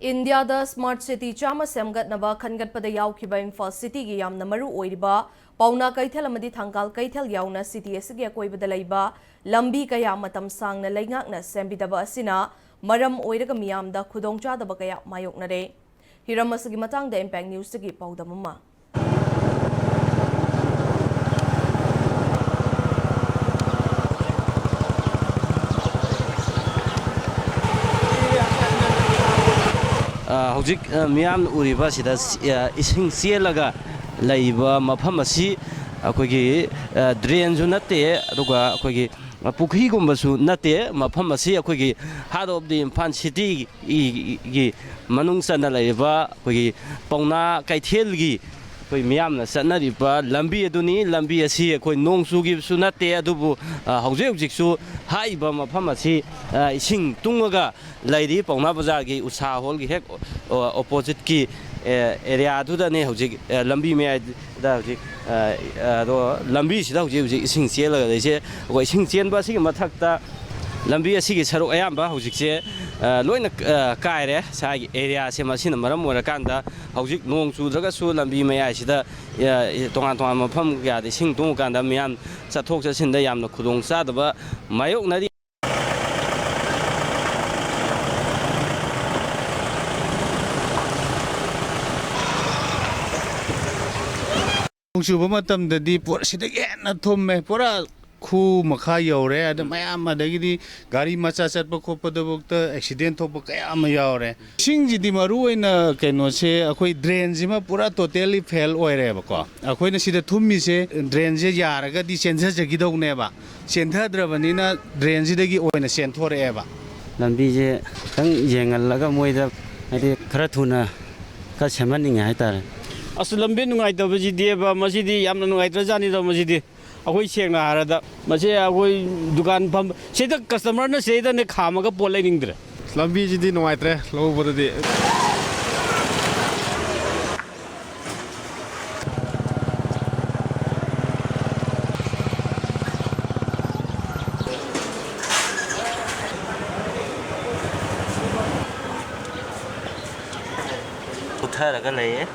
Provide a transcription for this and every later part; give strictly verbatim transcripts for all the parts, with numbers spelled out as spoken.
ꯏꯟꯗꯤꯌꯥꯗ smart city ꯆꯥꯝꯃ ꯁꯦꯝꯒꯠꯅꯕ ꯈꯟꯒꯠꯄꯗ ꯌꯥꯎꯈꯤꯕ ꯏꯝꯐꯥꯜ ꯁꯤꯇꯤꯒꯤ ꯌꯥꯝꯅ ꯃꯔꯨ ꯑꯣꯏꯔꯤꯕ ꯄꯥꯎꯅꯥ ꯀꯩꯊꯦꯜ ꯑꯃꯗꯤ ꯊꯪꯒꯥꯜ ꯀꯩꯊꯦꯜ ꯌꯥꯎꯅ ꯁꯤꯇꯤ ꯑꯁꯤꯒꯤ ꯑꯀꯣꯏꯕꯗ ꯂꯩꯕ ꯂꯝꯕꯤ ꯀꯌꯥ ꯃꯇꯝ ꯁꯥꯡꯅ ꯂꯩꯉꯥꯛꯅ ꯁꯦꯝꯕꯤꯗꯕ ꯑꯁꯤꯅ ꯃꯔꯝ ꯑꯣꯏꯔꯒ ꯃꯤꯌꯥꯝꯗ ꯈꯨꯗꯣꯡꯆꯥꯗꯕ ꯀꯌꯥ ꯃꯥꯌꯣꯛꯅꯔꯦ꯫ ꯍꯤꯔꯝ ꯑꯁꯤꯒꯤ ꯃꯇꯥꯡꯗ ꯏꯝꯄꯦꯛ ꯅ꯭ꯌꯨꯁꯇꯒꯤ ꯄꯥꯎꯗꯝ ꯑꯃ꯫ ꯑ, ꯍꯧꯖꯤꯛ, ꯑ, ꯃꯤꯌꯥꯝꯅ ꯎꯔꯤꯕ ꯑꯁꯤꯗ, ꯑ, ꯏꯁꯤꯡ ꯆꯦꯜꯂꯒ ꯂꯩꯕ ꯃꯐꯝ ꯑꯁꯤ ꯑꯩꯈꯣꯏꯒꯤ, ꯑ, ꯗ꯭ꯔꯦꯟꯁꯨ ꯅꯠꯇꯦ, ꯑꯗꯨꯒ ꯑꯩꯈꯣꯏꯒꯤ ꯄꯨꯈ꯭ꯔꯤꯒꯨꯝꯕꯁꯨ ꯅꯠꯇꯦ꯫ ꯃꯐꯝ ꯑꯁꯤ ꯑꯩꯈꯣꯏꯒꯤ Heart of the Imphal City ꯒꯤ ꯃꯅꯨꯡ ꯆꯟꯅ ꯂꯩꯔꯤꯕ ꯑꯩꯈꯣꯏꯒꯤ ꯄꯥꯎꯅꯥ ꯀꯩꯊꯦꯜꯒꯤ ꯑꯩꯈꯣꯏ ꯃꯤꯌꯥꯝꯅ ꯆꯠꯅꯔꯤꯕ ꯂꯝꯕꯤ ꯑꯗꯨꯅꯤ꯫ ꯂꯝꯕꯤ ꯑꯁꯤ ꯑꯩꯈꯣꯏ ꯅꯣꯡ ꯆꯨꯈꯤꯕꯁꯨ ꯅꯠꯇꯦ, ꯑꯗꯨꯕꯨ, ꯑ, ꯍꯧꯖꯤꯛ ꯍꯧꯖꯤꯛꯁꯨ ꯍꯥꯏꯔꯤꯕ ꯃꯐꯝ ꯑꯁꯤ, ꯑ, ꯏꯁꯤꯡ ꯇꯨꯡꯉꯒ ꯂꯩꯔꯤ꯫ ꯄꯥꯎꯅꯥ ꯕꯖꯥꯔꯒꯤ ꯎꯁꯥ ꯍꯣꯜꯒꯤ ꯍꯦꯛ, ꯑ, ꯑꯣꯄꯣꯖꯤꯠꯀꯤ, ꯑ, ꯑꯦꯔꯤꯌꯥꯗꯨꯗꯅꯦ ꯍꯧꯖꯤꯛ, ꯑ, ꯂꯝꯕꯤ ꯃꯌꯥꯏ ꯗ ꯍꯧꯖꯤꯛ, ꯑ, ꯑ, ꯑꯗꯣ ꯂꯝꯕꯤꯁꯤꯗ ꯍꯧꯖꯤꯛ ꯍꯧꯖꯤꯛ ꯏꯁꯤꯡ ꯆꯦꯜꯂꯒ ꯂꯩꯁꯦ꯫ ꯑꯩꯈꯣꯏ ꯏꯁꯤꯡ ꯆꯦꯟꯕ ꯑꯁꯤꯒꯤ ꯃꯊꯛꯇ ꯂꯝꯕꯤ ꯑꯁꯤꯒꯤ ꯁꯔꯨꯛ ꯑꯌꯥꯝꯕ ꯍꯧꯖꯤꯛꯁꯦ, ꯑ, ꯂꯣꯏꯅ, ꯑ, ꯀꯥꯏꯔꯦ꯫ ꯁꯥꯏꯒꯤ ꯑꯦꯔꯤꯌꯥꯁꯦ ꯃꯁꯤꯅ ꯃꯔꯝ ꯑꯣꯏꯔꯀꯥꯟꯗ ꯍꯧꯖꯤꯛ ꯅꯣꯡ ꯆꯨꯗ꯭ꯔꯒꯁꯨ ꯂꯝꯕꯤ ꯃꯌꯥꯏꯁꯤꯗ, ꯑ, ꯇꯣꯉꯥꯟ ꯇꯣꯉꯥꯟꯕ ꯃꯐꯝ ꯀꯌꯥꯗ ꯏꯁꯤꯡ ꯊꯨꯝꯃꯀꯥꯟꯗ ꯃꯤꯌꯥꯝ ꯆꯠꯊꯣꯛ ꯆꯠꯁꯤꯟꯗ ꯌꯥꯝꯅ ꯈꯨꯗꯣꯡ ꯆꯥꯗꯕ ꯃꯥꯌꯣꯛꯅꯔꯤ꯫ ꯅꯣꯡ ꯆꯨꯕ ꯃꯇꯝꯗꯗꯤ ꯄꯨꯔꯥ ꯁꯤꯗꯒꯤ ꯍꯦꯟꯅ ꯊꯨꯝꯃꯦ, ꯄꯨꯔꯥ ꯈꯨ ꯃꯈꯥ ꯌꯧꯔꯦ꯫ ꯑꯗ ꯃꯌꯥꯝ, ꯑꯗꯒꯤꯗꯤ ꯒꯥꯔꯤ ꯃꯆꯥ ꯆꯠꯄ ꯈꯣꯠꯄꯗꯐꯥꯎꯗ ꯑꯦꯛꯁꯤꯗꯦꯟ ꯊꯣꯛꯄ ꯀꯌꯥ ꯑꯃ ꯌꯥꯎꯔꯦ꯫ ꯏꯁꯤꯡꯁꯤꯗꯤ ꯃꯔꯨ ꯑꯣꯏꯅ ꯀꯩꯅꯣꯁꯦ, ꯑꯩꯈꯣꯏ ꯗ꯭ꯔꯦꯟꯁꯤꯃ ꯄꯨꯔꯥ ꯇꯣꯇꯦꯜꯂꯤ ꯐꯦꯜ ꯑꯣꯏꯔꯦꯕꯀꯣ꯫ ꯑꯩꯈꯣꯏꯅ ꯁꯤꯗ ꯊꯨꯝꯃꯤꯁꯦ, ꯗ꯭ꯔꯦꯟꯁꯦ ꯌꯥꯔꯒꯗꯤ ꯆꯦꯟꯊꯖꯈꯤꯗꯧꯅꯦꯕ, ꯆꯦꯟꯊꯗ꯭ꯔꯕꯅꯤꯅ ꯗ꯭ꯔꯦꯟꯁꯤꯗꯒꯤ ꯑꯣꯏꯅ ꯆꯦꯟꯊꯣꯔꯛꯑꯦꯕ꯫ ꯂꯝꯕꯤꯁꯦ ꯈꯤꯇꯪ ꯌꯦꯡꯍꯜꯂꯒ ꯃꯣꯏꯗ, ꯍꯥꯏꯗꯤ, ꯈꯔ ꯊꯨꯅ ꯈꯔ ꯁꯦꯝꯍꯟꯅꯤꯡꯉꯦ ꯍꯥꯏꯇꯥꯔꯦ꯫ ꯑꯁ, ꯂꯝꯕꯤ ꯅꯨꯡꯉꯥꯏꯇꯕꯁꯤꯗꯤꯕ, ꯃꯁꯤꯗꯤ ꯌꯥꯝꯅ ꯅꯨꯡꯉꯥꯏꯇ꯭ꯔꯖꯥꯠꯅꯤꯗ꯫ ꯃꯁꯤꯗꯤ ꯑꯩꯈꯣꯏ, ꯁꯦꯡꯅ ꯍꯥꯏꯔꯗ, ꯃꯁꯤ ꯑꯩꯈꯣꯏ ꯗꯨꯀꯥꯟ ꯐꯝ, ꯁꯤꯗ ꯀꯁꯇꯃꯔꯅ ꯁꯤꯗꯩꯗꯅꯦ ꯈꯥꯝꯃꯒ ꯄꯣꯠ ꯂꯩꯅꯤꯡꯗ꯭ꯔꯦ꯫ ꯂꯝꯕꯤꯁꯤꯗꯤ ꯅꯨꯡꯉꯥꯏꯇ꯭ꯔꯦ ꯂꯧꯕꯗꯗꯤ꯫ ꯆꯠꯊꯔꯒ ꯂꯩꯌꯦ꯫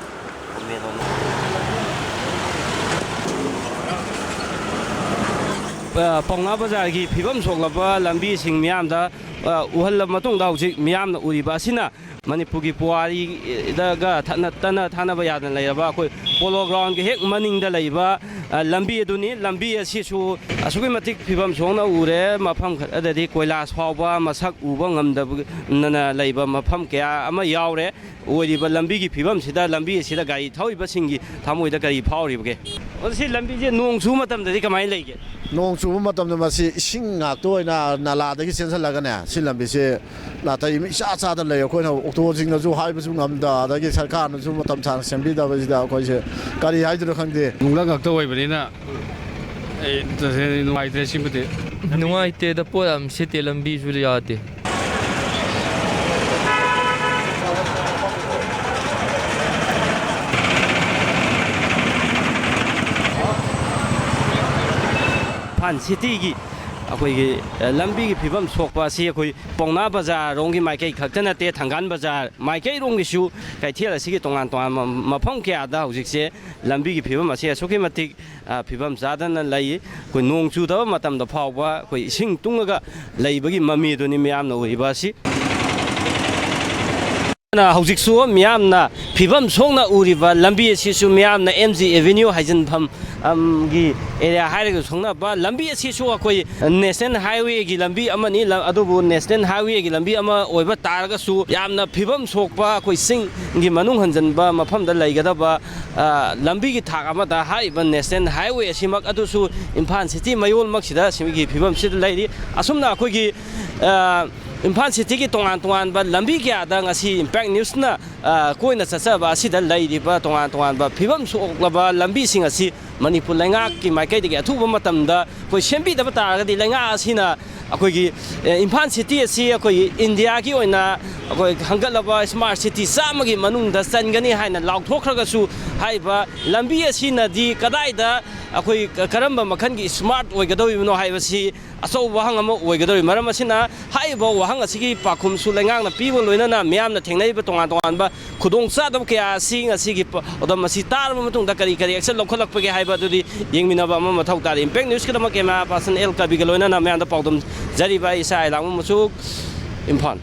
ꯑ, ꯄꯥꯎꯅꯥ ꯕꯖꯥꯔꯒꯤ ꯐꯤꯕꯝ ꯁꯣꯛꯂꯕ ꯂꯝꯕꯤꯁꯤꯡ ꯃꯤꯌꯥꯝꯗ, ꯑ, ꯎꯍꯜꯂꯕ ꯃꯇꯨꯡꯗ, ꯍꯧꯖꯤꯛ ꯃꯤꯌꯥꯝꯅ ꯎꯔꯤꯕ ꯑꯁꯤꯅ ꯃꯅꯤꯄꯨꯔꯒꯤ ꯄꯨꯋꯥꯔꯤꯗꯒ ꯊꯠꯅ-, ꯇꯠꯅ ꯊꯥꯅꯕ ꯌꯥꯗꯅ ꯂꯩꯔꯕ ꯑꯩꯈꯣꯏ ꯄꯣꯂꯣ ꯒ꯭ꯔꯥꯎꯟꯒꯤ ꯍꯦꯛ ꯃꯅꯤꯡꯗ ꯂꯩꯕ, ꯑ, ꯂꯝꯕꯤ ꯑꯗꯨꯅꯤ꯫ ꯂꯝꯕꯤ ꯑꯁꯤꯁꯨ ꯑꯁꯨꯛꯀꯤ ꯃꯇꯤꯛ ꯐꯤꯕꯝ ꯁꯣꯛꯅ ꯎꯔꯦ꯫ ꯃꯐꯝ ꯈꯔꯗꯗꯤ ꯀꯣꯏꯂꯥꯁ ꯐꯥꯎꯕ ꯃꯁꯛ ꯎꯕ ꯉꯝꯗꯕꯅ ꯂꯩꯕ ꯃꯐꯝ ꯀꯌꯥ ꯑꯃ ꯌꯥꯎꯔꯦ꯫ ꯑꯣꯏꯔꯤꯕ ꯂꯝꯕꯤꯒꯤ ꯐꯤꯕꯝꯁꯤꯗ, ꯂꯝꯕꯤ ꯑꯁꯤꯗ ꯒꯥꯔꯤ ꯊꯧꯔꯤꯕꯁꯤꯡꯒꯤ ꯊꯃꯣꯏꯗ ꯀꯔꯤ ꯐꯥꯎꯔꯤꯕꯒꯦ? ꯑꯗꯣ ꯁꯤ ꯂꯝꯕꯤꯁꯦ ꯅꯣꯡ ꯆꯨꯕ ꯃꯇꯝꯗꯗꯤ ꯀꯃꯥꯏꯅ ꯂꯩꯒꯦ? ꯅꯣꯡ ꯆꯨꯕ ꯃꯇꯝꯗ ꯃꯁꯤ ꯏꯁꯤꯡ ꯉꯥꯛꯇ ꯑꯣꯏꯅ ꯅꯂꯥꯗꯒꯤ ꯆꯦꯟꯁꯤꯜꯂꯒꯅꯦ, ꯁꯤ ꯂꯝꯕꯤꯁꯦ ꯅꯥꯇꯩ ꯏꯆꯥ ꯆꯥꯗ ꯂꯩ꯫ ꯑꯩꯈꯣꯏꯅ ꯑꯣꯇꯣꯁꯤꯡꯅꯁꯨ ꯍꯥꯏꯕꯁꯨ ꯉꯝꯗ, ꯑꯗꯒꯤ ꯁꯔꯀꯥꯔꯅꯁꯨ ꯃꯇꯝ ꯁꯥꯡꯅ ꯁꯦꯝꯕꯤꯗꯕꯁꯤꯗ ꯑꯩꯈꯣꯏꯁꯦ ꯀꯔꯤ ꯍꯥꯏꯗꯣꯏꯅꯣ ꯈꯪꯗꯦ꯫ ꯅꯨꯡꯂꯛ ꯉꯥꯛꯇ ꯑꯣꯏꯕꯅꯤꯅ, ꯑꯩ ꯇꯁꯦꯡꯅ ꯅꯨꯡꯉꯥꯏꯇ꯭ꯔꯦ ꯁꯤꯃꯗꯤ꯫ ꯅꯨꯡꯉꯥꯏꯇꯦꯗ, ꯄꯣꯠ ꯌꯥꯝ ꯁꯤꯠꯇꯦ, ꯂꯝꯕꯤꯁꯨ ꯌꯥꯗꯦ꯫ ꯏꯝꯐꯥꯜ ꯁꯤꯇꯤꯒꯤ ꯑꯩꯈꯣꯏꯒꯤ, ꯑ, ꯂꯝꯕꯤꯒꯤ ꯐꯤꯕꯝ ꯁꯣꯛꯄ ꯑꯁꯤ ꯑꯩꯈꯣꯏ ꯄꯥꯎꯅꯥ ꯕꯖꯥꯔꯔꯣꯝꯒꯤ ꯃꯥꯏꯀꯩ ꯈꯛꯇ ꯅꯠꯇꯦ, ꯊꯪꯒꯥꯜ ꯕꯖꯥꯔ ꯃꯥꯏꯀꯩꯔꯣꯝꯒꯤꯁꯨ ꯀꯩꯊꯦꯜ ꯑꯁꯤꯒꯤ ꯇꯣꯉꯥꯟ ꯇꯣꯉꯥꯟꯕ ꯃꯐꯝ ꯀꯌꯥꯗ ꯍꯧꯖꯤꯛꯁꯦ ꯂꯝꯕꯤꯒꯤ ꯐꯤꯕꯝ ꯑꯁꯤ ꯑꯁꯨꯛꯀꯤ ꯃꯇꯤꯛ, ꯑ, ꯐꯤꯕꯝ ꯆꯥꯗꯅ ꯂꯩ꯫ ꯑꯩꯈꯣꯏ ꯅꯣꯡ ꯆꯨꯗꯕ ꯃꯇꯝꯗ ꯐꯥꯎꯕ ꯑꯩꯈꯣꯏ ꯏꯁꯤꯡ ꯇꯨꯡꯉꯒ ꯂꯩꯕꯒꯤ ꯃꯃꯤꯗꯨꯅꯤ ꯃꯤꯌꯥꯝꯅ ꯎꯔꯤꯕ ꯑꯁꯤ꯫ ꯍꯧꯖꯤꯛꯁꯨ ꯃꯤꯌꯥꯝꯅ ꯐꯤꯕꯝ ꯁꯣꯛꯅ ꯎꯔꯤꯕ ꯂꯝꯕꯤ ꯑꯁꯤꯁꯨ ꯃꯤꯌꯥꯝꯅ ꯑꯦꯝ ꯖꯤ ꯑꯦꯚꯦꯅ꯭ꯌꯨ ꯍꯥꯏꯖꯤꯟꯐꯝ, ꯑꯝ, ꯒꯤ ꯑꯦꯔꯤꯌꯥ ꯍꯥꯏꯔꯒꯁꯨ ꯈꯪꯅꯕ ꯂꯝꯕꯤ ꯑꯁꯤꯁꯨ ꯑꯩꯈꯣꯏ ꯅꯦꯁꯅꯦꯜ ꯍꯥꯏꯋꯦꯒꯤ ꯂꯝꯕꯤ ꯑꯃꯅꯤ꯫ ꯂ-, ꯑꯗꯨꯕꯨ ꯅꯦꯁꯅꯦꯜ ꯍꯥꯏꯋꯦꯒꯤ ꯂꯝꯕꯤ ꯑꯃ ꯑꯣꯏꯕ ꯇꯥꯔꯒꯁꯨ ꯌꯥꯝꯅ ꯐꯤꯕꯝ ꯁꯣꯛꯄ, ꯑꯩꯈꯣꯏ ꯆꯤꯡꯒꯤ ꯃꯅꯨꯡ ꯍꯟꯖꯤꯟꯕ ꯃꯐꯝꯗ ꯂꯩꯒꯗꯕ, ꯑ, ꯂꯝꯕꯤꯒꯤ ꯊꯥꯛ ꯑꯃꯗ ꯍꯥꯏꯔꯤꯕ ꯅꯦꯁꯅꯦꯜ ꯍꯥꯏꯋꯦ ꯑꯁꯤꯃꯛ ꯑꯗꯨꯁꯨ ꯏꯝꯐꯥꯜ ꯁꯤꯇꯤ ꯃꯌꯣꯜꯃꯛꯁꯤꯗ ꯁꯤꯒꯤ ꯐꯤꯕꯝꯁꯤꯗ ꯂꯩꯔꯤ꯫ ꯑꯁꯨꯝꯅ ꯑꯩꯈꯣꯏꯒꯤ, ꯑ, ꯏꯝꯐꯥꯜ ꯁꯤꯇꯤꯒꯤ ꯇꯣꯉꯥꯟ ꯇꯣꯉꯥꯟꯕ ꯂꯝꯕꯤ ꯀꯌꯥꯗ ꯉꯁꯤ ꯏꯝꯄꯦꯛ ꯅ꯭ꯌꯨꯁꯅ, ꯑ, ꯀꯣꯏꯅ ꯆꯠꯆꯕ ꯑꯁꯤꯗ ꯂꯩꯔꯤꯕ ꯇꯣꯉꯥꯟ ꯇꯣꯉꯥꯟꯕ ꯐꯤꯕꯝ ꯁꯣꯛꯂꯕ ꯂꯝꯕꯤꯁꯤꯡ ꯑꯁꯤ ꯃꯅꯤꯄꯨꯔ ꯂꯩꯉꯥꯛꯀꯤ ꯃꯥꯏꯀꯩꯗꯒꯤ ꯑꯊꯨꯕ ꯃꯇꯝꯗ ꯑꯩꯈꯣꯏ ꯁꯦꯝꯕꯤꯗꯕ ꯇꯥꯔꯒꯗꯤ ꯂꯩꯉꯥꯛ ꯑꯁꯤꯅ ꯑꯩꯈꯣꯏꯒꯤ, ꯑ, ꯏꯝꯐꯥꯜ ꯁꯤꯇꯤ ꯑꯁꯤ ꯑꯩꯈꯣꯏꯒꯤ ꯏꯟꯗꯤꯌꯥꯒꯤ ꯑꯣꯏꯅ ꯑꯩꯈꯣꯏ ꯍꯪꯒꯠꯂꯕ ꯁ꯭ꯃꯥꯔꯠ ꯁꯤꯇꯤ ꯆꯥꯝꯃꯒꯤ ꯃꯅꯨꯡꯗ ꯆꯟꯒꯅꯤ ꯍꯥꯏꯅ ꯂꯥꯎꯊꯣꯛꯈ꯭ꯔꯒꯁꯨ, ꯍꯥꯏꯔꯤꯕ ꯂꯝꯕꯤ ꯑꯁꯤꯅꯗꯤ ꯀꯗꯥꯏꯗ ꯑꯩꯈꯣꯏ ꯀ-, ꯀꯔꯝꯕ ꯃꯈꯜꯒꯤ ꯁ꯭ꯃꯥꯔꯠ ꯑꯣꯏꯒꯗꯧꯔꯤꯕꯅꯣ ꯍꯥꯏꯕꯁꯤ ꯑꯆꯧꯕ ꯋꯥꯍꯪ ꯑꯃ ꯑꯣꯏꯒꯗꯧꯔꯤ꯫ ꯃꯔꯝ ꯑꯁꯤꯅ ꯍꯥꯏꯔꯤꯕ ꯋꯥꯍꯪ ꯑꯁꯤꯒꯤ ꯄꯥꯎꯈꯨꯝꯁꯨ ꯂꯩꯉꯥꯛꯅ ꯄꯤꯕ ꯂꯣꯏꯅꯅ ꯃꯤꯌꯥꯝꯅ ꯊꯦꯡꯅꯔꯤꯕ ꯇꯣꯉꯥꯟ ꯇꯣꯉꯥꯟꯕ ꯈꯨꯗꯣꯡꯆꯥꯗꯕ ꯀꯌꯥ ꯑꯁꯤ ꯉꯁꯤꯒꯤ ꯄ-, ꯄꯥꯎꯗꯝ ꯑꯁꯤ ꯇꯥꯔꯕ ꯃꯇꯨꯡꯗ ꯀꯔꯤ ꯀꯔꯤ ꯑꯦꯛꯁꯟ ꯂꯧꯈꯠꯂꯛꯄꯒꯦ ꯍꯥꯏꯕ ꯑꯗꯨꯗꯤ ꯌꯦꯡꯃꯤꯟꯅꯕ ꯑꯃ ꯃꯊꯧ ꯇꯥꯔꯤ꯫ ꯏꯝꯄꯦꯛ ꯅ꯭ꯌꯨꯁꯀꯤꯗꯃꯛ ꯀꯦꯃꯦꯔꯥ ꯄꯥꯔꯁꯟ ꯑꯦꯜ ꯀꯕꯤꯒ ꯂꯣꯏꯅꯅ ꯃꯌꯥꯝꯗ ꯄꯥꯎꯗꯝꯖꯔꯤꯕ ꯑꯩ ꯏꯁꯥ ꯑꯩ ꯂꯥꯡꯕꯝ ꯃꯆꯨ, ꯏꯝꯐꯥꯜ꯫